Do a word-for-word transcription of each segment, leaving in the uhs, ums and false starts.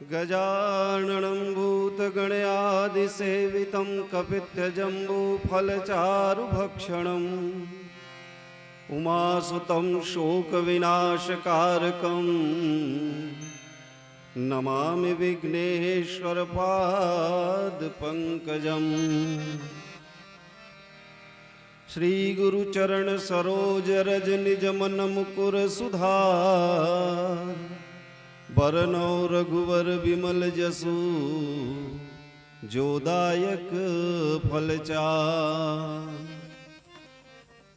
गजाननं भूतगणयादिसेवितं कपित्थजम्बूफलचारुभक्षणम्। उमासुतं शोकविनाशकारकं नमामि विघ्नेश्वरपादपङ्कजम्। श्री गुरु चरण सरोज रज निज मन मुकुर सुधार। बरनौ रघुवर विमल जसु जो दायक फल चार।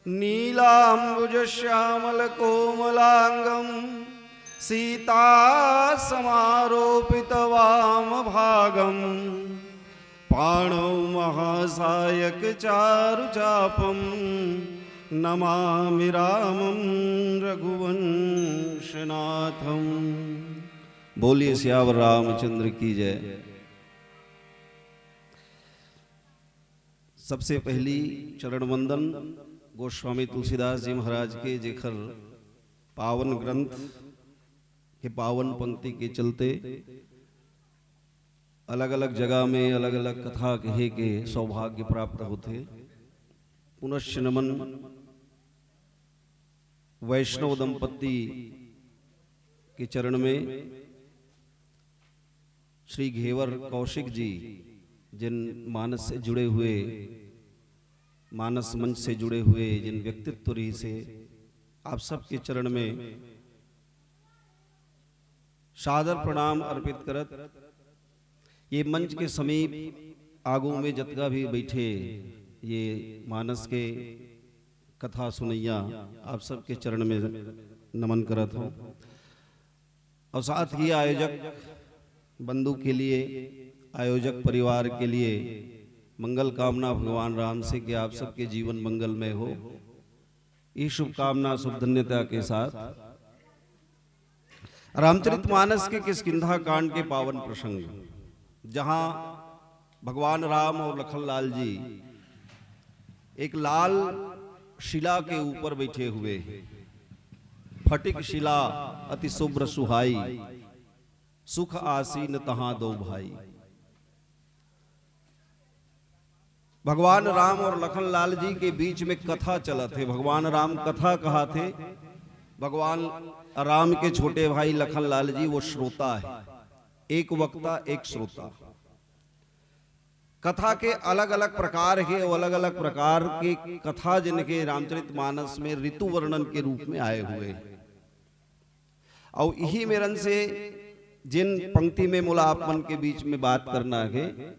नीलांबुज श्यामल कोमलांगम सीता समारोपित वाम भागम। पाणौ महासायक चारु चापम नमामि रामं रघुवंशनाथम। बोलिए सियावर रामचंद्र की जय। सबसे पहली चरण वंदन गोस्वामी तुलसीदास जी महाराज के, जेखर पावन ग्रंथ के पावन पंक्ति के चलते अलग-अलग जगह में अलग-अलग कथा कहे के सौभाग्य प्राप्त होथे। पुनश्च नमन वैष्णव दंपत्ति के चरण में, श्री घेवर कौशिक जी, जिन मानस से जुड़े हुए, मानस मंच से जुड़े हुए जिन व्यक्तित्व रहिसे, आप सबके चरण में सादर प्रणाम अर्पित करत, ये मंच के समीप आगू में जतका भी बैठे ये मानस के कथा सुनैया, आप सबके चरण में नमन करत हौं। और साथ ही आयोजक बंधु के लिए, आयोजक परिवार के लिए मंगल कामना भगवान राम से कि आप सबके जीवन मंगलमय हो। ये शुभकामना, शुभ धन्यता के साथ रामचरित मानस के किष्किंधा कांड के पावन प्रसंग, जहां भगवान राम और लखन लाल जी एक लाल शिला के ऊपर बैठे हुए हैं। फटिक शिला अति शुभ्र सुहाई, सुख आसीन तहां दो भाई। भगवान राम और लखन लाल जी के बीच में कथा चलत हे। भगवान राम कथा कहाथे, भगवान राम के छोटे भाई लखन लाल जी वो श्रोता है, एक वक्ता एक श्रोता। कथा के अलग-अलग प्रकार हे, वो अलग-अलग प्रकार के कथा जिनके रामचरित मानस में ऋतु वर्णन के रूप में आए हुए हैं। और इही मेरन से जिन पंक्ति में मोला आप मन के बीच में बात करना हे,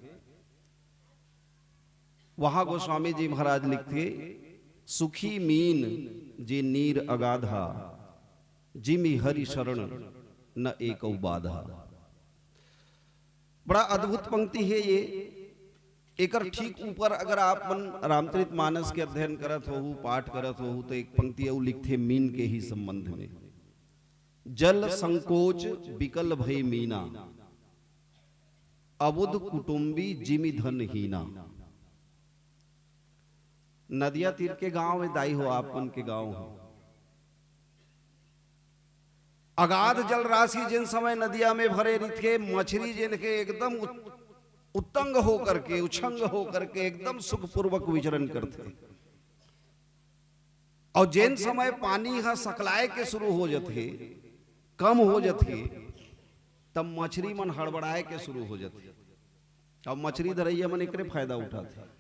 वहां गोस्वामी जी महाराज लिखथे, "सुखी मीन जे नीर अगाधा, जिमि हरि शरण न एकौ बाधा।" बड़ा अद्भुत पंक्ति हे ये। एकर ठीक ऊपर अगर आप मन रामचरित मानस के अध्ययन करत होहू, पाठ करत होहू, तो एक पंक्ति अउ लिखथे मीन के ही संबंध में, "जल संकोच बिकल भई मीना, अबुध कुटुंबी जिमि धन हीना।" नदिया तीर के गांव हे दाई हो, आप मन के गांव हो। अगाध जल राशि जेन समय नदिया में भरे रिथे, मछरी जेन के एकदम उत-, उत्तंग होकर के, उछंग होकर के एकदम सुखपूर्वक विचरण करथे। और जेन समय पानी ह सकलाए के शुरू हो जथे, कम हो जथे, तब मछरी मन हड़बड़ाए के शुरू हो जथे। अब मछरी धरैया मन एकरे फायदा उठाथे।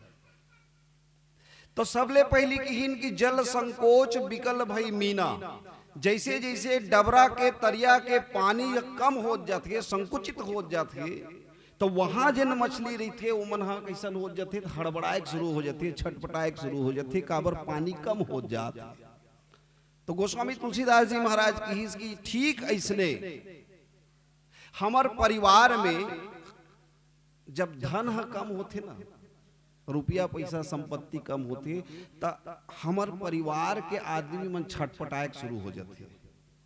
तो सबले पहिली किहिन कि जल संकोच बिकल भई मीना। जैसे जैसे डबरा के, तरिया के पानी कम होत जाथे, संकुचित होत जाथे, तो वहां जेन मछली रहिथे, ओमन ह कइसन होत जाथे, त हड़बड़ाए के शुरू हो जाथे, छटपटाए के शुरू हो जाथे, काबर पानी कम होत जात। तो गोस्वामी तुलसीदास जी महाराज किहिस कि ठीक अइसने हमर परिवार में जब धन ह कम होथे ना, रुपया पैसा संपत्ति कम होथे, त हमर परिवार के आदमी मन छटपटाए के शुरू हो जाथे।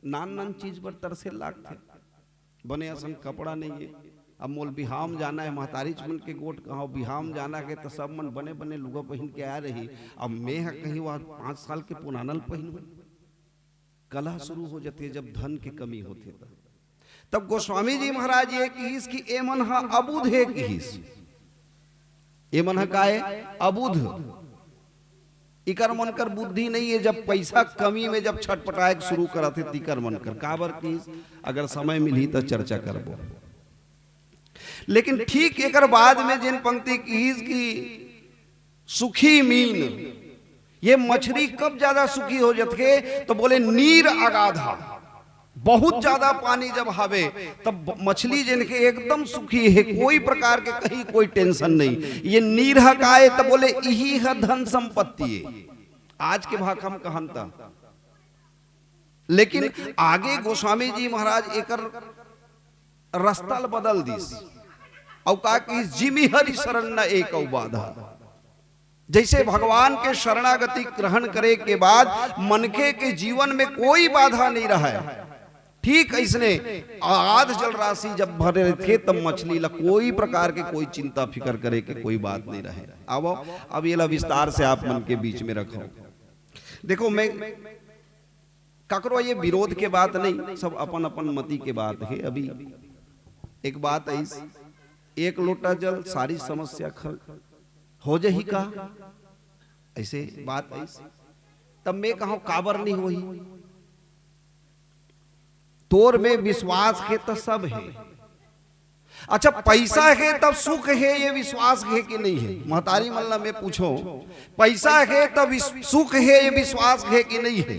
नान नान चीज बर तरसे लागथे। बने असन कपड़ा नइये, अब मोल बिहाव म जाना हे, महतारीच मन के गोठ कहाव, बिहाव म जाना हे, त सब मन बने बने लुगा पहिन के आए रही। अब मैं ह कहीं वह पाँच साल के पुराना ल पहिनहूं। कलह शुरू हो जाथे जब धन के कमी होथे त। तब गोस्वामी जी महाराज ये किहिस कि ए मन ह अबुध हे किहिस। ए मन ह काय? अबुध। इकर मन कर बुद्धि नहीं है, जब पैसा कमी में जब छटपटाए के शुरू करत हे तिकर मन कर। काबर किहिस? अगर समय मिलही त चर्चा करबो। लेकिन ठीक एकर बाद में जेन पंक्ति किहिस कि सुखी मीन, ये मछली कब ज्यादा सुखी हो जथे? तो बोले नीर अगाधा, बहुत ज्यादा पानी जब हवे तब मछली जेन के एकदम सुखी है, कोई प्रकार के कहीं कोई टेंशन नहीं। ये नीर ह काय? तब बोले इही ह धन संपत्ति है। आज के भाखा म कहन त, लेकिन आगे गोस्वामी जी महाराज एकर रस्ता ल बदल दिस। अउ का किहिस? जिमि हरि शरण न एकउ बाधा। जैसे भगवान के शरणागति ग्रहण करे के बाद मनखे के जीवन में कोई बाधा नहीं रहय, ठीक अइसने अगाध जल राशि जब भरे रहिथे, तब मछली ला कोई प्रकार के कोई चिंता फिकर करे के कोई बात नहीं रहे। अब, अब ये ला विस्तार से आप मन के बीच में रखो। देखो, मैं काकरो ये विरोध के बात नहीं, सब अपन अपन मति के बात है। अभी एक बात अइस, एक लोटा जल सारी समस्या खल हो जही का? ऐसे बात अइस। तब मैं कहूं काबर नहीं होही? तोर में विश्वास है तो सब है। अच्छा, पैसा है तब सुख है, ये विश्वास है कि नहीं है? महतारी मन ला मैं पूछो, पैसा है तब विस-, सुख है, ये विश्वास है कि नहीं है?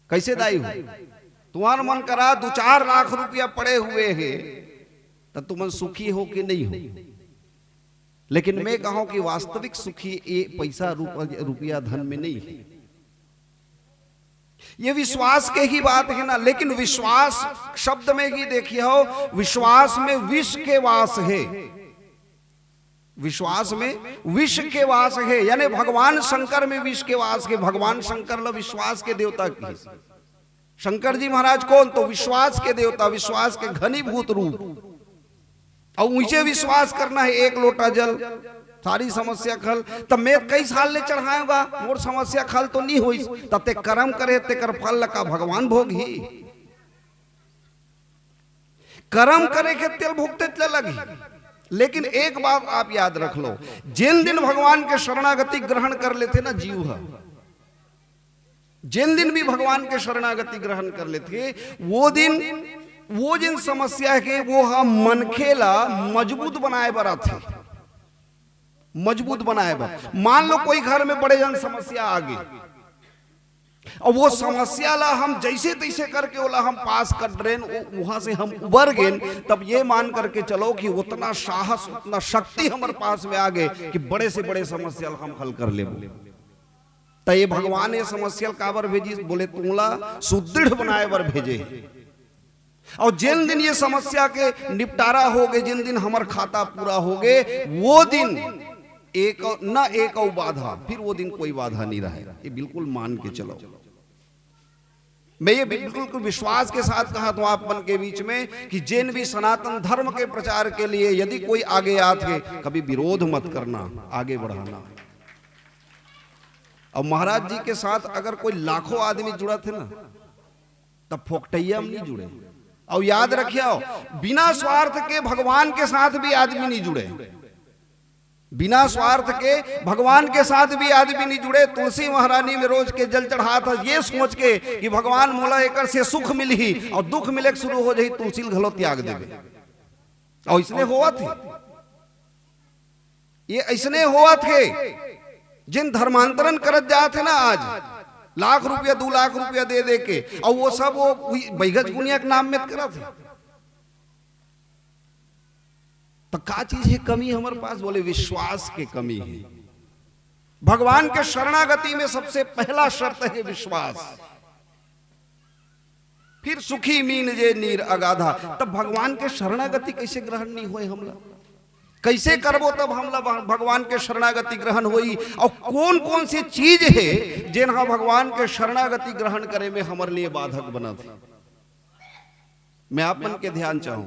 कैसे दाई हो? तुम्हार मन करा दो चार लाख रुपया पड़े हुए है, तो तुमन सुखी हो कि नहीं हो? लेकिन मैं कहूं कि वास्तविक सुखी ये पैसा, रुप-, रुपया, धन में नहीं है। ये विश्वास के ही बात है ना। लेकिन विश्वास शब्द में ही देखिए हो, विश्वास में विष के वास है। विश्वास में विष के वास है, यानी भगवान शंकर में विष के वास है। भगवान शंकर ला विश्वास के देवता किहिस। शंकर जी महाराज कौन? तो विश्वास के देवता, विश्वास के घनीभूत रूप। अउ उइसे विश्वास करना है, एक लोटा जल, सारी समस्या खल। तब मैं कई साल ले चढ़ाएगा, मोर समस्या खल तो नहीं होइस। तब ते कर्म करे, तेकर फल ला का भगवान भोगही? कर्म करे के तेल भुगते तेल लगही। लेकिन एक बात आप याद रख लो, जिन दिन भगवान के शरणागति ग्रहण कर लेथे ना जीव ह, जिन दिन भी भगवान के शरणागति ग्रहण कर लेथे, वो दिन, वो जिन समस्या के, वो ह मनखे ला मजबूत बनाए बर आथे, मजबूत बनाए बर। मान लो कोई घर में बड़े जन समस्या आ गई, और वो समस्या ला हम जैसे तैसे करके ओला हम पास कर रहे हैं, वो, वहां से हम उबर गए, तब ये मान करके चलो कि उतना साहस, उतना शक्ति हमारे पास में आ गए कि बड़े से बड़े समस्या ला हम हल कर लेबो। त ये भगवान ये समस्या ल काबर भेजिस? बोले, "तुमला सुदृढ़ बनाए बर भेजे हे।" और जिन दिन ये समस्या के निपटारा हो गए, जिन दिन हमर खाता पूरा हो गए, वो दिन एक, न एक अउ बाधा, फिर वो दिन कोई बाधा नहीं रहे। ये बिल्कुल मान के चलो। मैं ये बिल्कुल विश्वास के साथ कहा था आप मन के बीच में कि जिन भी सनातन धर्म के प्रचार के लिए यदि कोई आगे आत हे, कभी विरोध मत करना, आगे बढ़ाना। और महाराज जी के साथ अगर कोई लाखों आदमी जुड़त हे ना, तब फोकटैया में नहीं जुड़े। और याद रखियो, बिना स्वार्थ के भगवान के साथ भी आदमी नहीं जुड़े। बिना स्वार्थ के भगवान के साथ भी आदमी नहीं जुड़े। तुलसी महारानी में रोज के जल चढ़ात हे, ये सोच के कि भगवान मोला एकर से सुख मिलही, और दुख मिले के शुरू हो जाही, तुलसी ल घलो त्याग देवे। और इसने होवत हे, ये अइसने होवत हे, जिन धर्मांतरण करत जात हे ना आज, लाख रुपया, दू लाख रुपया दे दे के, और वो सब वो उही बैगच गुनिया के नाम में करत हे। तो का चीज हे कमी हमर पास? बोले, विश्वास के कमी हे। भगवान के शरणागति में सबसे पहला शर्त हे विश्वास। फिर सुखी मीन जे नीर अगाधा। तब भगवान के शरणागति कैसे ग्रहण नहीं होए हमला? कैसे करबो तब हमला भग-, भगवान के शरणागति ग्रहण होई? और कौन कौन से चीज हे जेन हा भगवान के शरणागति ग्रहण करे में हमर लिए बाधक बनत हे? मैं आप मन के ध्यान चाहूं,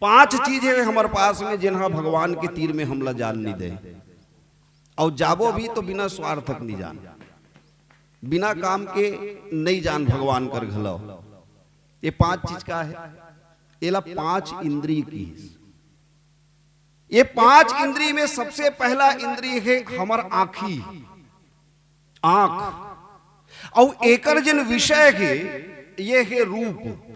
पांच चीज हे हमर पास में जेन हा भगवान के तीर में हमला जान नहीं दे। और जाबो भी तो बिना स्वार्थ के नहीं जान, बिना काम के नहीं जान भगवान कर घलो। ये पांच चीज का हे? एला पांच इंद्री किहिस। ये पांच इंद्री में सबसे पहला इंद्री हे हमर आंखी, आंख। अउ एकर जेन विषय हे, ये हे रूप।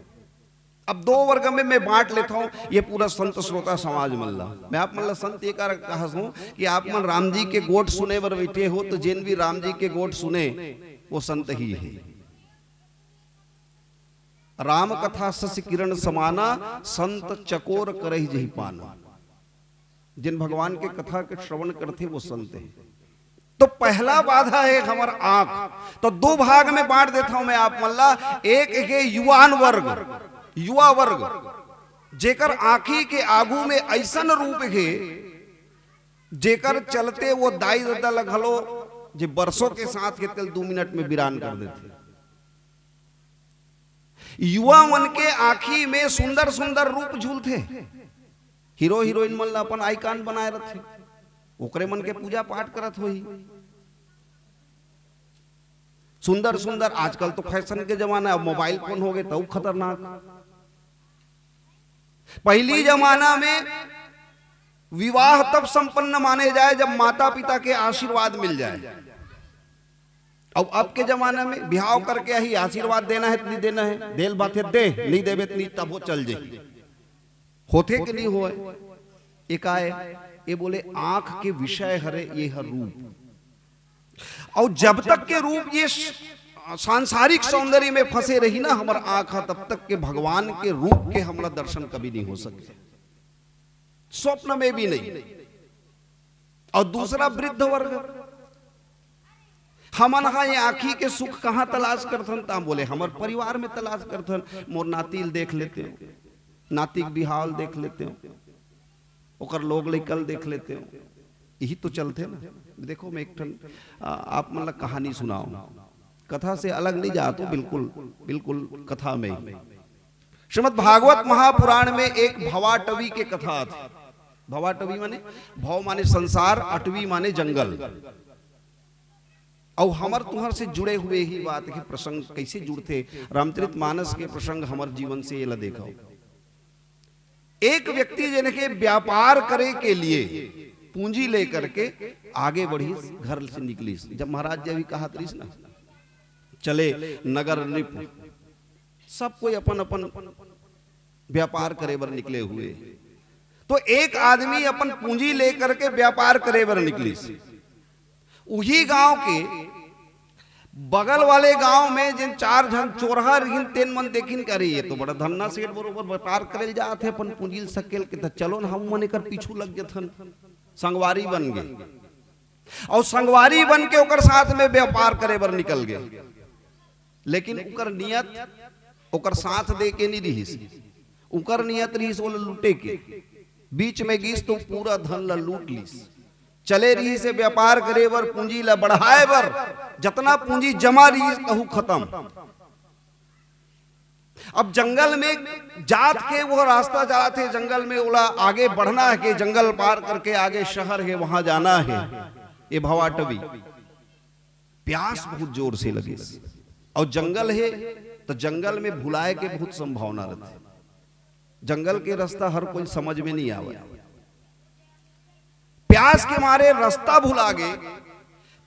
अब दो वर्ग में मैं बांट लेथंव ये पूरा संत श्रोता समाज मन ला। मैं आप मन ला संत ये कारण कहत हंव कि आप मन राम जी के गोठ सुने बर बइठे हो, त जेन भी राम जी के गोठ सुने, वो संत ही हे। राम कथा ससि किरण समाना, संत चकोर करहि जहि पाना। जेन भगवान के कथा के श्रवण करथे, वो संत हे। तो पहला बाधा हे हमर आंख। तो दो भाग में बांट देथंव मैं आप मन ला। एक हे युवान वर्ग, युवा वर्ग, जेकर आंखी के आगू में अइसन रूप हे, जेकर चलते वो दाई ददा ल घलो, जे बरसों के साथ हे, तेला दू मिनट में बिरान कर देथे। युवा मन के आंखी में सुंदर सुंदर रूप झूलथे। हीरो हीरोइन मन ला अपन आइकन बनाए रथे, ओकरे मन के पूजा पाठ करत होही। सुंदर सुंदर, आजकल तो फैशन के जमाना हे, मोबाइल फोन हो गे, त अउ खतरनाक। पहिली जमाना में विवाह तब संपन्न माने जाए, जब माता पिता के आशीर्वाद मिल जाए। अउ अब के जमाना में बिहाव करके आही, आशीर्वाद देना हे त नइ देना हे, देल बात हे दे, नइ देबे त नइ, तभो चल जाही। होथे कि नइ होय? ए काय? ए बोले आंख के विषय हरे, ये हर रूप। अउ जब तक के रूप ये स-, सांसारिक सौंदर्य में फंसे रही ना हमर आंख ह, तब तक के भगवान के रूप के हमला दर्शन कभी नइ हो सके, स्वप्न में भी नइ। अउ दूसरा वृद्ध वर्ग, हमन हा ये आंखी के सुख कहाँ तलाश करथन? त बोले हमर परिवार में तलाश करथन, मोर नाती ल देख लेतेंव, नाती के बिहाव ल देख लेतेंव, ओकर लोग लइका ल देख लेतेंव, यही तो चलथे ना। देखो, मैं एक ठन, आ, आप मन ला कहानी सुनावंव, कथा से अलग नइ जात हंव, बिल्कुल, बिल्कुल कथा में ही। श्रीमद् भागवत महापुराण में एक भवाटवी के कथा आथे। भवाटवी माने, भव माने संसार, अटवी माने जंगल। अउ हमर तुंहर से जुड़े हुए ही बात के प्रसंग कइसे जुड़थे, रामचरित मानस के प्रसंग हमर जीवन से, एला देखव। एक व्यक्ति जेन के व्यापार करे के लिए पूंजी लेकर के आगे बढ़िस, घर से निकलिस। जब महाराज जी अभी कहत रहिस ना, चले नगर नृप, सब कोई अपन अपन व्यापार करे बर निकले हुए। तो एक आदमी अपन पूंजी लेकर के व्यापार करे बर निकलिस। उही गांव के बगल वाले गांव में जेन चार झन चोरहा रहिन, तेन मन देखिन कि अरे, ये तो बड़ा धन्ना सेठ बरोबर व्यापार करे ल जात हे अपन पूंजी ल सकेल के, त चलो न हम मन एकर पीछू लग जथन। संगवारी बन गे। अउ संगवारी बन के ओकर साथ में व्यापार करे बर निकल गे। लेकिन ओकर नियत ओकर साथ दे के नइ रिहिस, ओकर नियत रिहिस ओला लूटे के। बीच में गिस तो पूरा धन ला लूट लिस। चले रिहिस हे व्यापार करे बर, पूंजी ला बढ़ाए बर, जतना पूंजी जमा रिहिस, कहूं खतम। अब जंगल में जात के वो रास्ता जात हे, जंगल में ओला आगे बढ़ना हे, के जंगल पार करके आगे शहर हे, वहां जाना हे। ये भवाटवी प्यास बहुत जोर से लगिस, अउ जंगल हे, त जंगल में भुलाए के बहुत संभावना रहिथे। जंगल के रास्ता हर कोई समझ में नइ आवय। प्यास के मारे रास्ता भुला गे,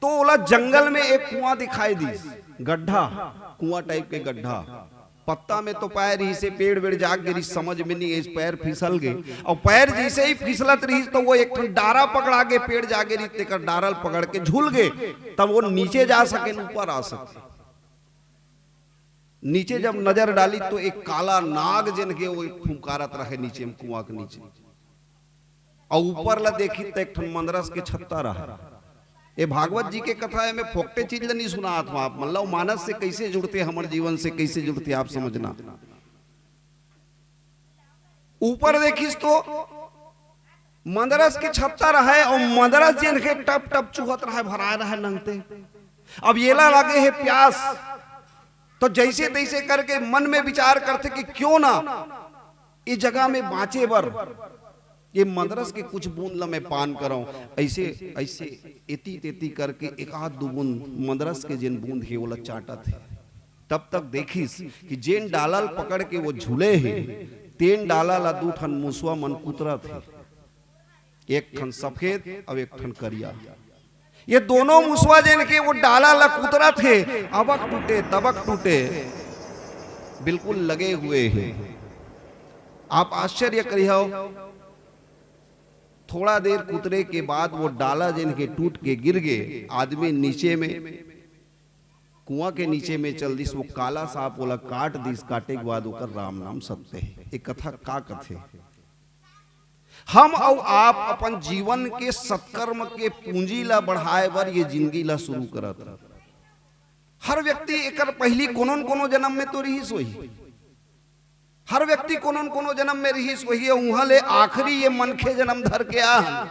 तो ओला जंगल में एक कुआं दिखाई दिस, गड्ढा, कुआं टाइप के गड्ढा। पत्ता में तो पैर रिहिस हे, पेड़ वेड़ जाग गे रिहिस, समझ में नइ आइस, पैर फिसल गे। अउ पैर जइसे ही फिसलत रिहिस, त वो एक ठन डारा पकड़ा गे, पेड़ जागे रिहिस, तेकर डारा ल पकड़ के झूल गे। तब वो नीचे जा सके, ऊपर आ सके। नीचे जब नजर डाली, तो एक काला नाग जेन के वो फुंकारत रहे नीचे में, कुआं के नीचे। अउ ऊपर ला देखी त एक ठन मंदरस के छत्ता रहा। ये भागवत जी के कथा हे, मैं फोकटे चीज ला नइ सुनात हंव आप मन ला, वो मानस से कइसे जुड़थे, हमर जीवन से कइसे जुड़थे, आप समझना। ऊपर देखिस तो मंदरस के छत्ता रहे, अउ मंदरस जेन के टप टप चुहत रहे, भराए रहे नंगते। अब येला लगे हे प्यास, तो जइसे तइसे करके मन में विचार करथे कि क्यों ना ये जगह में बांचे बर ये मंदरस के कुछ बूंद ल मैं पान करंव। अइसे, अइसे, एती तेती करके एक आध दू बूंद मंदरस के जेन बूंद हे, ओला चाटत हे। तब तक देखिस कि जेन डाला ल पकड़ के वो झूले हे, तेन डाला ला दू ठन मुसवा मन कुतरत हे, एक ठन सफेद अउ एक ठन करिया। ये दोनों मुसवा जेन के वो डाला ला कुतरत हे, अबक टूटे तबक टूटे, बिल्कुल लगे हुए हे। आप आश्चर्य करिहव, थोड़ा देर कुतरे के बाद वो डाला जेन के टूट के गिर गे, आदमी नीचे में, कुआं के नीचे में चल दिस, वो काला सांप ओला काट दिस, काटे के बाद ओकर राम नाम सत्य हे। ये कथा का कथे? हम अउ आप अपन जीवन के सत्कर्म के पूंजी ला बढ़ाए बर ये जिंदगी ला शुरू करत हन। हर व्यक्ति एकर पहिली कोनो न कोनो जन्म में तो रिहिस होही, हर व्यक्ति कोनो न कोनो जन्म में रिहिस होही, उहां ले आखिरी ये मनखे जन्म धर के आ हन।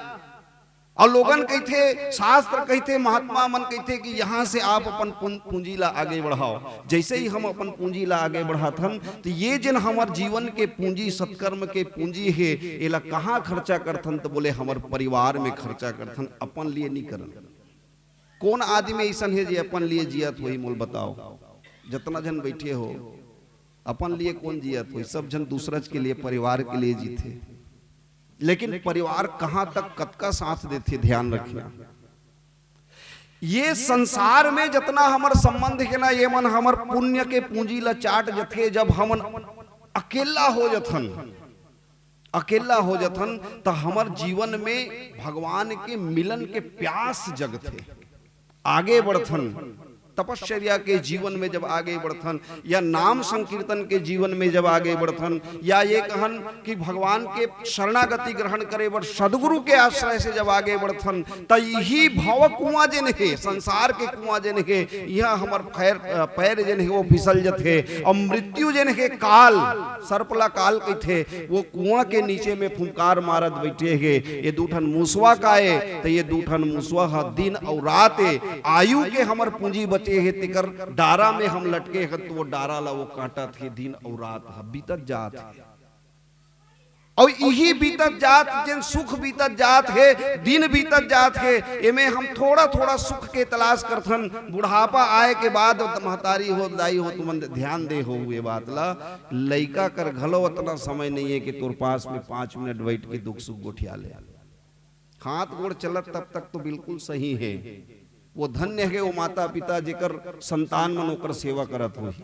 अउ लोगन कहिथे, शास्त्र कहिथे, महात्मा मन कहिथे कि यहां से आप अपन पुं-, पूंजी ला आगे बढ़ाओ। जैसे ही हम अपन पूंजी ला आगे बढ़ाथन, तो ये जेन हमर जीवन के पूंजी, सत्कर्म के पूंजी हे, एला कहां खर्चा करथन? तो बोले, हमर परिवार में खर्चा करथन, अपन लिए नहीं करन। कौन आदमी ऐसन हे जे अपन लिए जियत होही, मोल बताओ। जतना झन बैठे हो, अपन लिए कौन जियत होही? सब झन दूसरच के लिए, परिवार के लिए जीथे। लेकिन परिवार कहां तक, कतका साथ देथे, ध्यान रखना। ये संसार में जतना हमर संबंध हे ना, ये मन हमर पुण्य के पूंजी ला चाट जथे। जब हमन अकेला हो जथन, अकेला हो जथन, त हमर जीवन में भगवान के मिलन के प्यास जगथे। आगे बढ़थन, तपश्चर्या के जीवन में जब आगे बढ़थन, या नाम संकीर्तन के जीवन में जब आगे बढ़थन, या ये कहन कि भगवान के शरणागति ग्रहण करे बर सदगुरु के आश्रय से जब आगे बढ़थन, त यही भव कुआं जेन हे, संसार के कुआं जेन हे, यह हमर पैर, पैर जेन हे, वो फिसल जथे। अउ मृत्यु जेन हे, काल, सर्प ला काल कहिथे, वो कुआं के नीचे में फुंकार मारत बैठे हे। ये दू ठन मुसवा का ए, त ये दू ठन मुसवा ह दिन अउ रात ए, आयु के हमर पूंजी बचे हे, तेकर डारा में हम लटके हन, त वो डारा ला वो काटत हे, दिन अउ रात ह बीतत जात हे। अउ इही बीतत जात, जेन सुख बीतत जात हे, दिन बीतत जात हे, एमे हम थोड़ा-थोड़ा सुख के तलाश करथन। बुढ़ापा आए के बाद, "महतारी हो, दाई हो, तुमन ध्यान दे हो ये बात ला।" लइका कर घलो अतना समय नहीं हे कि तोर पास में पांच मिनट बैठ के दुख सुख गोठिया ले। हाथ गोड़ चलत तब तक तो बिल्कुल सही हे। वो धन्य हे वो माता पिता जेकर संतान मन ओकर सेवा करत होही।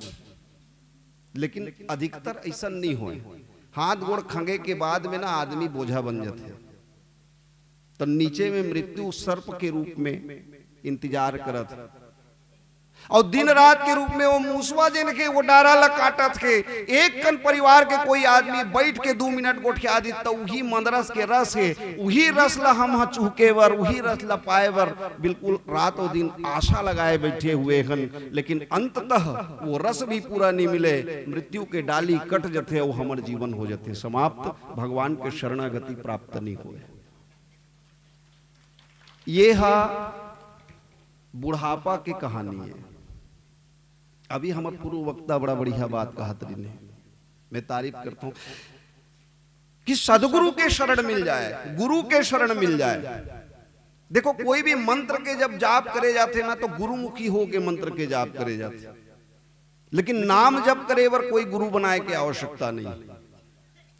लेकिन अधिकतर ऐसन नहीं होय। हाथ गोड़ खंगे के बाद में ना आदमी बोझा बन जाथे। तो नीचे में मृत्यु सर्प के रूप में इंतजार करत हे। अउ दिन रात के रूप में वो मूसवा जेन के वो डारा ला काटत हे। एक कन परिवार के कोई आदमी बैठ के दू मिनट गोठिया दिस, त उही मंदरस के रस हे, उही रस ला हम ह चूहके बर, उही रस ला पाए बर बिल्कुल रातों दिन आशा लगाए बैठे हुए हन, लेकिन अंततः वो रस भी पूरा नहीं मिले। मृत्यु के डाली कट जथे, वो हमर जीवन हो जथे समाप्त, भगवान के शरणागति प्राप्त नहीं होए। ये हा बुढ़ापा के कहानी हे। अभी हमर पूर्व वक्ता बड़ा बढ़िया बात कहत रहिन हे, मैं तारीफ करता हूं कि सदगुरु के शरण मिल जाए, गुरु के शरण मिल जाए। देखो, कोई भी मंत्र के जब जाप करे जाथे ना, तो गुरुमुखी होके मंत्र के जाप करे जाथे। लेकिन नाम जप करे बर कोई गुरु बनाए के आवश्यकता नहीं।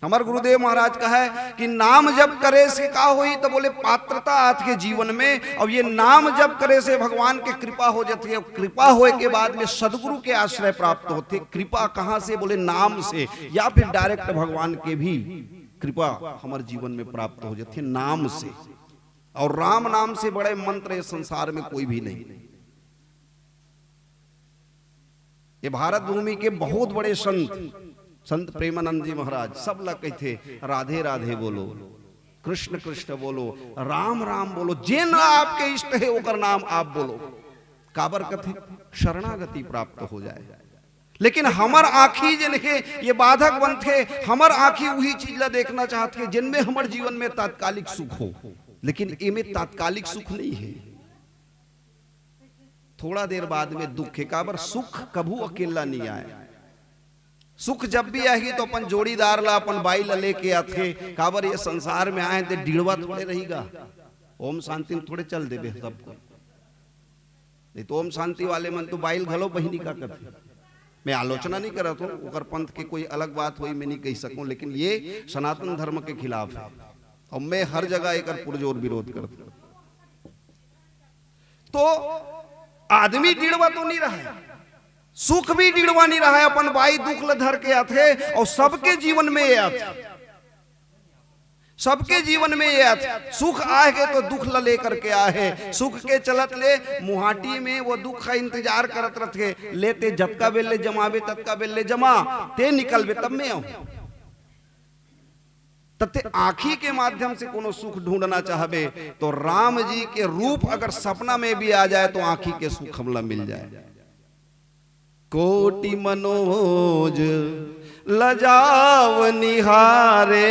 हमर गुरुदेव महाराज कहे कि नाम जप करे से का होही, तो बोले, पात्रता आथे जीवन में। अब ये नाम जप करे से भगवान के कृपा हो जाती है। कृपा होए के बाद में सदगुरु के आश्रय प्राप्त होथे। कृपा कहां से? बोले, नाम से, या फिर डायरेक्ट भगवान के भी कृपा हमर जीवन में प्राप्त हो जाती है नाम से। और राम नाम से बड़े मंत्र इस संसार में कोई भी नहीं। ये भारत भूमि के बहुत बड़े संत, संत प्रेमानंद जी महाराज सब ला कहिथे, "राधे राधे बोलो, कृष्ण कृष्ण बोलो, राम राम बोलो, जेन आपके इष्ट हे ओकर नाम आप बोलो।" काबर कथे? शरणागति प्राप्त हो जाए। लेकिन हमर आंखी जेन हे, ये बाधक बनथे। हमर आंखी उही चीज ला देखना चाहत हे, जिनमें हमर जीवन में तात्कालिक सुख हो, लेकिन एमे तात्कालिक सुख नहीं हे। थोड़ा देर बाद में दुख हे। काबर? सुख कभू अकेला नहीं आए। सुख जब भी आही तो अपन जोड़ीदार ला, अपन बाई ला लेके आथे। काबर? ये संसार में आए ते डिड़वा थोड़े रहिगा, ओम शांति में थोड़े चल देबे सबको। नहीं तो ओम शांति वाले मन तो बाई ल घलो बहिनी का कथे। मैं आलोचना नहीं करत हूं, ओकर पंथ के कोई अलग बात होई, मैं नहीं कह सकूं, लेकिन ये सनातन धर्म के खिलाफ है और मैं हर जगह एकर पुरजोर विरोध करता हूं। तो आदमी डिड़वा तो नहीं रहा है, सुख भी डिड़वा नहीं रहा है, अपन बाई दुख ल धर के आथे और सबके जीवन में ये आथे, सबके जीवन में ये आथे। सुख आए के तो दुख ल लेकर के आए हे, सुख के चलत ले मुहाटी में वो दुख का इंतजार करत रथे, लेते जतका बेल्ले जमावे ततका बेल्ले जमा, ते निकलबे तब मैं आऊं। त ते आंखी के माध्यम से कोनो सुख ढूंढना चाहबे तो राम जी के रूप अगर सपना में भी आ जाए तो आंखी के सुख हमला मिल जाए। कोटि मनोज लजाव निहारे।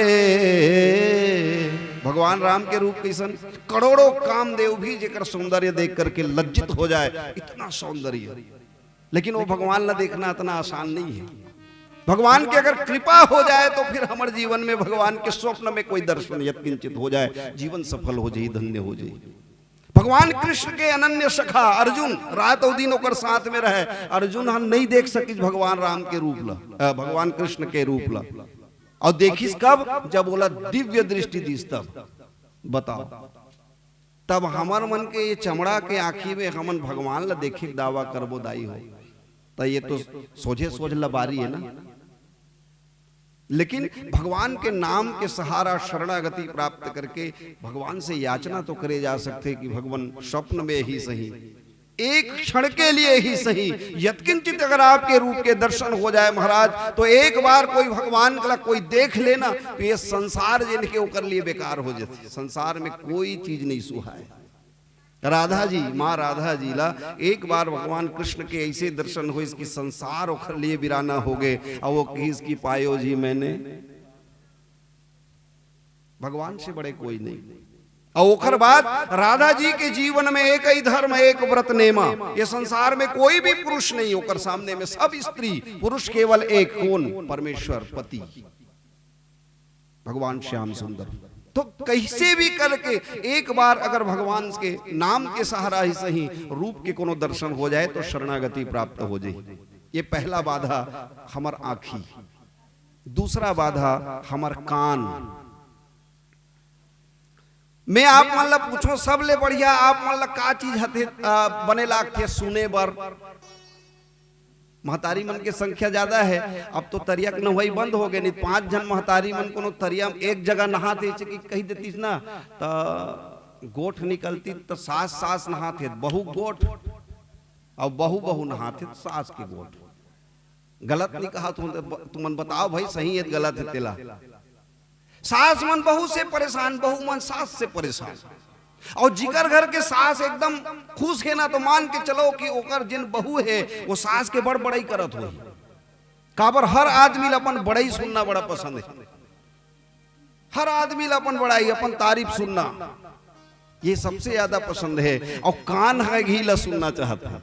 भगवान राम के रूप कैसन? करोड़ों कामदेव भी जेकर सौंदर्य देख करके लज्जित हो जाए, इतना सौंदर्य। लेकिन वो भगवान ला देखना इतना आसान नहीं है। भगवान की अगर कृपा हो जाए तो फिर हमारे जीवन में भगवान के स्वप्न में कोई दर्शन यत्किंचित हो जाए, जीवन सफल हो जाए, धन्य हो जाए। भगवान कृष्ण के अनन्य सखा अर्जुन रात और दिन ओकर साथ में रहे, अर्जुन हम नहीं देख सकिस भगवान राम के रूप ला, अ, भगवान कृष्ण के रूप ला। और देखिस कब? जब ओला दिव्य दृष्टि दिस तब। बताओ, तब हमर मन के ये चमड़ा के आंखी में हमन भगवान ला देखे के दावा करबो दाई हो, त ये तो सोझे सोझ लबारी है ना। लेकिन भगवान के नाम के सहारा शरणागति प्राप्त करके भगवान से याचना तो करे जा सकथे कि भगवान, स्वप्न में ही सही, एक क्षण के लिए ही सही, यत्किंचित अगर आपके रूप के दर्शन हो जाए महाराज, तो एक बार कोई भगवान का कोई देख लेना, तो ये संसार जिनके ओकर लिए बेकार हो जाथे। संसार में कोई चीज नहीं सुहाए। राधा जी, माँ राधा जी ला एक बार भगवान कृष्ण के ऐसे दर्शन होइस कि संसार ओखर लिए बिराना हो गए, और वो कहिस कि पायो जी मैंने, भगवान से बड़े कोई नहीं। और ओखर बाद राधा जी के जीवन में एक ही धर्म, एक व्रत नेमा। ये संसार में कोई भी पुरुष नहीं, ओकर सामने में सब स्त्री, पुरुष केवल एक, कौन? परमेश्वर पति। भगवान श्याम सुंदर। तो कैसे भी करके एक बार अगर भगवान के नाम के सहारा ही सही रूप के कोनो दर्शन हो जाए तो शरणागति प्राप्त हो जाए। ये पहला बाधा हमर आँखी। दूसरा बाधा हमर कान। मैं आप मन ला पूछो, सबले बढ़िया आप मन ला का चीज हथे, अ, बने लागथे सुने बर? महतारी मन के संख्या ज्यादा है। अब तो तरिया के नहवाई बंद हो गए, नहीं पांच झन महतारी मन कोनो तरिया में एक जगह नहात हे, कि कही देतीस ना, त गोठ निकलती त सास सास नहात हे, बहू गोठ, और बहू बहू नहात हे त सास के गोठ। गलत नहीं कहा तुमन, तुमन बताओ भाई, सही है गलत है तेला। सास मन बहू से परेशान, बहू मन सास से परेशान। और जिकर घर के सास एकदम खुश है ना, तो मान के चलो कि ओकर जिन बहू है, वो सास के बड़ बड़ाई करत होही। काबर हर आदमी ला अपन बड़ाई सुनना बड़ा पसंद है, हर आदमी ला अपन बड़ाई, अपन तारीफ सुनना, ये सबसे ज्यादा पसंद है। और कान है घी ला सुनना चाहता है।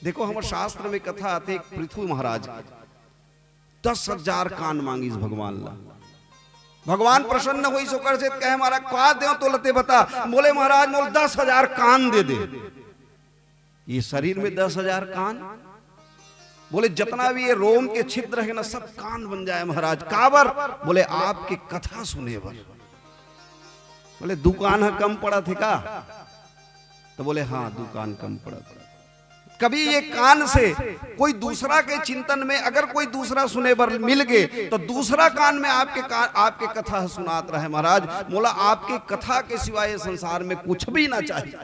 देखो, हमर शास्त्र में कथा आथे एक पृथु महाराज के, दस हजार कान मांगिस भगवान ला। भगवान प्रसन्न होइस ओकर से, कहे, "महाराज, का देव तो लते बता।" बोले, "महाराज, मोल दस हजार कान दे दे।" ये शरीर में दस हजार कान? बोले, "जितना भी ये रोम के छिद्र है ना, सब कान बन जाए महाराज।" काबर? बोले, "आपके कथा सुने बर।" बोले, "दू कान ह कम पड़त हे का?" तो बोले, "हाँ, दू कान कम पड़त हे।" कभी ये कान से कोई दूसरा के चिंतन में अगर कोई दूसरा सुने बर मिल गे, तो दूसरा कान में आपके का-, आपके कथा सुनात रहे, "महाराज, मोला आपके कथा के सिवाय ये संसार में कुछ भी ना चाहिए।"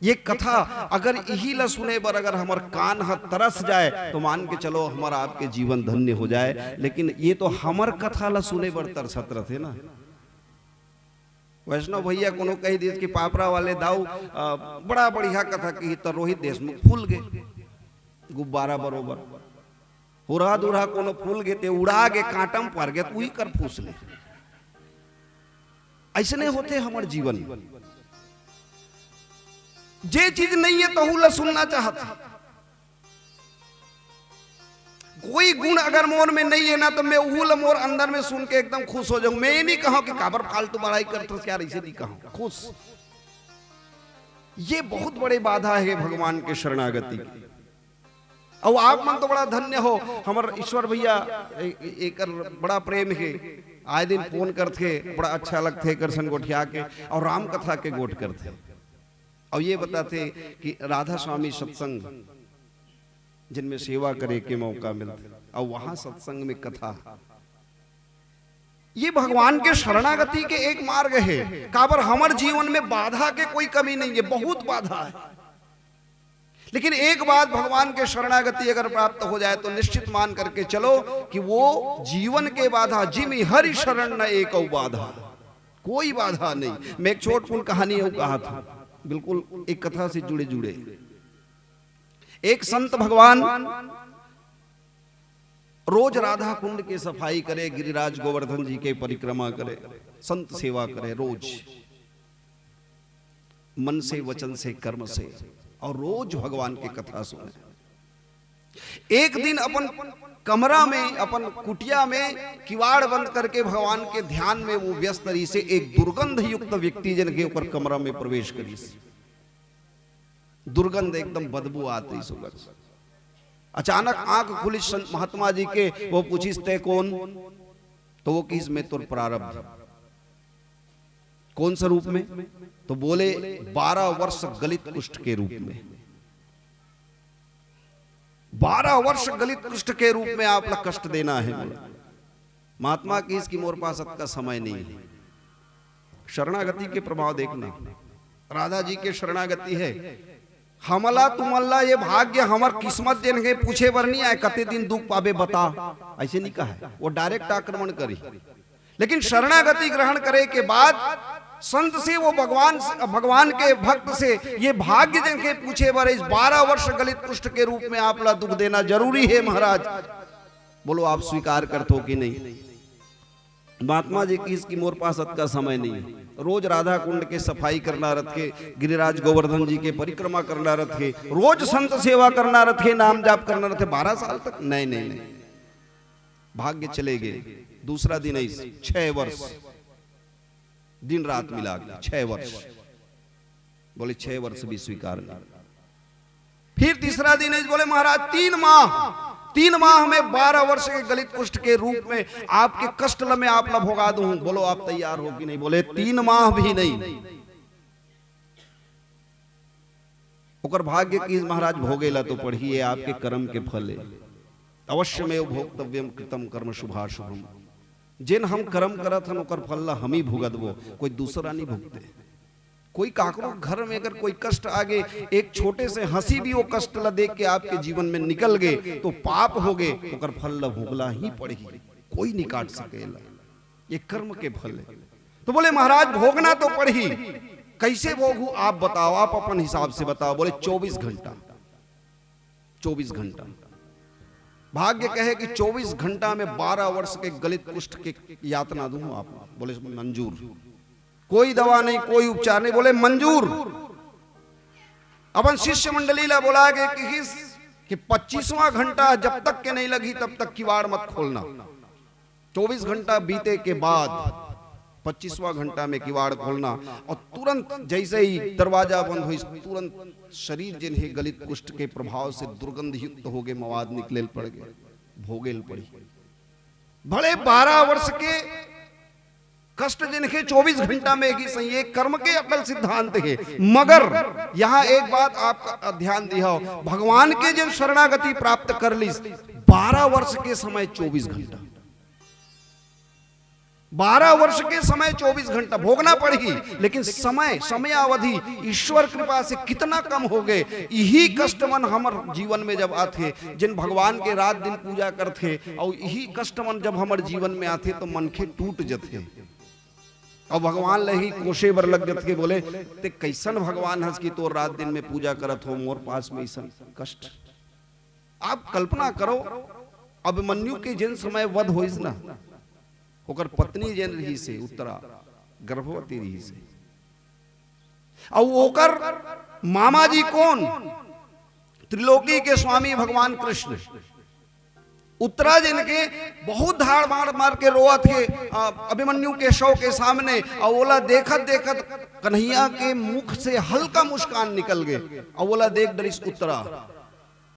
ये कथा अगर इही ला सुने बर अगर हमर कान ह तरस जाए, तो मान के चलो, हमर आपके जीवन धन्य हो जाए। लेकिन ये तो हमर कथा ला सुने बर तरसत रथे ना। वैष्णव भैया कोनो कही दिस कि पापरा वाले दाऊ, अ, बड़ा बढ़िया कथा कही, त रोहित देशमुख फूल गे, गुब्बारा बरोबर। हुरहा दुरहा कोनो फूल गे, ते उड़ा गे, कांटम पर गे, त उही कर फूस ले। ऐसने होथे हमर जीवन। जे चीज नहीं है, तहू ला सुनना चाहत। कोई गुण अगर मोर में नहीं है ना, तो मैं उहू ला मोर अंदर में सुन के एकदम खुश हो जाऊं। मैं ये नहीं कहूं कि काबर फालतू बड़ाई करत हस यार, ऐसे नहीं कहूं। खुश। ये बहुत बड़े बाधा है भगवान के शरणागति के। अउ आप मन तो बड़ा धन्य हो, हमर ईश्वर भैया, ए-, ए-, एकर बड़ा प्रेम हे, आए दिन फोन करथे, बड़ा अच्छा लगथे एकर संग गोठिया के, अउ राम कथा के गोठ करथे, अउ ये बताथे कि राधा स्वामी सत्संग, जिनमें सेवा करे के मौका मिलथे, अउ वहां सत्संग में कथा, ये भगवान के शरणागति के एक मार्ग हे। काबर हमर जीवन में बाधा के कोई कमी नहीं है, बहुत बाधा है, लेकिन एक बात भगवान के शरणागति अगर प्राप्त हो जाए तो निश्चित मान करके चलो कि वो जीवन के बाधा, "जिमि हरि शरण न एकउ बाधा", कोई बाधा नहीं। मैं एक छोट कुन कहानी अउ कहा था, बिल्कुल एक कथा से जुड़े जुड़े। एक संत भगवान रोज राधा कुंड के सफाई करे, गिरिराज गोवर्धन जी के परिक्रमा करे, संत सेवा करे रोज, मन से, वचन से, कर्म से, और रोज भगवान के कथा सुने। एक दिन अपन कमरा में, अपन कुटिया में किवाड़ बंद करके भगवान के ध्यान में वो व्यस्त रहिसे, एक दुर्गंध युक्त व्यक्ति जन के ओकर कमरा में प्रवेश करिस। दुर्गंध, एकदम बदबू आत रहिस ओकर। अचानक आंख खुलिस संत महात्मा जी के, वो पूछिस, "तैं कोन?" तो वो किहिस, "मैं तोर प्रारब्ध।" "कौन सा रूप में?" तो बोले, "बारह वर्ष गलित कुष्ठ के रूप में।" "बारह वर्ष गलित कुष्ठ के रूप में आप ला कष्ट देना है?" बोला। महात्मा किहिस कि मोर पास अतका समय नहीं है। शरणागति के प्रभाव देखना, राधा जी के शरणागति है। "हमला तुमला ये भाग्य, हमर किस्मत जेन हे पूछे बर नहीं आए, कते दिन दुख पाबे बता", ऐसे नहीं कहा है, वो डायरेक्ट आक्रमण करी। लेकिन शरणागति ग्रहण करे के बाद संत से, वो भगवान से, भगवान के भक्त से ये भाग्य जेन हे पूछे बर, "इस बारह वर्ष गलित कुष्ठ के रूप में आप ला दुख देना जरूरी है महाराज, बोलो आप स्वीकार करथो कि नहीं?" महात्मा जी किहिस कि मोर पास अतका समय नहीं है। रोज राधा कुंड के सफाई करना रथे, गिरिराज गोवर्धन जी के परिक्रमा करना रथे, रोज संत सेवा करना रथे, नाम जाप करना रथे, बारह साल तक नहीं, नहीं, नहीं। भाग्य चले गए। दूसरा दिन ऐसे छह वर्ष, दिन रात मिला के छह वर्ष। बोले, "छह वर्ष भी स्वीकार नहीं।" फिर तीसरा दिन ऐसे बोले, "महाराज, तीन माह, तीन माह में बारह वर्ष के गलित कुष्ठ के रूप में आपके कष्ट ल मैं आप ला भोगा दूं, बोलो आप तैयार हो कि नहीं?" बोले, "तीन माह भी नहीं।" ओकर भाग्य किहिस महाराज, भोगे ला तो पड़ही, ये आपके कर्म के फल है। "अवश्यमेव भोक्तव्यम कृतं कर्म शुभाशुभम।" जेन हम कर्म करत हन ओकर फल ला हम ही भुगतबो, कोई दूसरा नहीं भुगते। कोई काकरो घर में अगर कोई कष्ट आगे, एक छोटे से हंसी भी वो कष्ट ला देख के आपके जीवन में निकल गए तो पाप हो गए, ओकर फल ला भोगला ही पड़ही, कोई नहीं काट सकेला, ये कर्म के फल है। तो बोले, "महाराज, भोगना तो पड़ही, कैसे भोगू आप बताओ, आप अपन हिसाब से बताओ।" बोले, "चौबीस घंटा।" चौबीस घंटा। भाग्य कहे कि चौबीस घंटा में बारह वर्ष के गलित कुष्ठ के यातना दूं आप। बोले, "मंजूर।" कोई दवा नहीं, कोई उपचार नहीं। बोले, "मंजूर।" अपन शिष्य मंडली ला बोला के किहिस कि पच्चीसवां घंटा जब तक के नहीं लगी तब तक किवाड़ मत खोलना। चौबीस घंटा बीते के बाद पच्चीसवां घंटा में किवाड़ खोलना और तुरंत जैसे ही दरवाजा बंद हुई, तुरंत शरीर जिन्हें गलित कुष्ठ के प्रभाव से दुर्गंध युक्त हो गए, मवाद निकले पड़ गए, भोगेल पड़ी। भले बारह वर्ष के कष्ट जिनके चौबीस घंटा में ही सही, ये कर्म के अटल सिद्धांत है। मगर यहाँ एक बात आप ध्यान दिया हो, भगवान के जिन शरणागति प्राप्त कर ली, बारह वर्ष के समय चौबीस घंटा, बारह वर्ष के समय चौबीस घंटा भोगना पड़ही, लेकिन समय, समयावधि ईश्वर कृपा से कितना कम हो गए। यही कष्ट मन हमर जीवन में जब आथे, जिन भगवान के रात दिन पूजा करथे, और यही कष्ट मन जब हमर जीवन में आथे, तो मनखे टूट जथे। और भगवान लही कोसे बर लग जथे, बोले, "ते कैसन भगवान हस कि तोर रात दिन में पूजा करत हो, मोर पास में ऐसन कष्ट?" आप कल्पना करो, अभिमन्यु के जिन समय वध होइस ना, ओकर पत्नी जेन रहिसे उत्तरा, गर्भवती रहिसे, अउ ओकर मामा जी कोन? त्रिलोकी के स्वामी भगवान कृष्ण। उत्तरा जेन के बहुत धाड़ मार मार के रोवत हे, अ, अभिमन्यु के शव के सामने, अउ ओला देखत देखत कन्हैया के मुख से हल्का मुस्कान निकल गए, अउ ओला देख डरिस उत्तरा।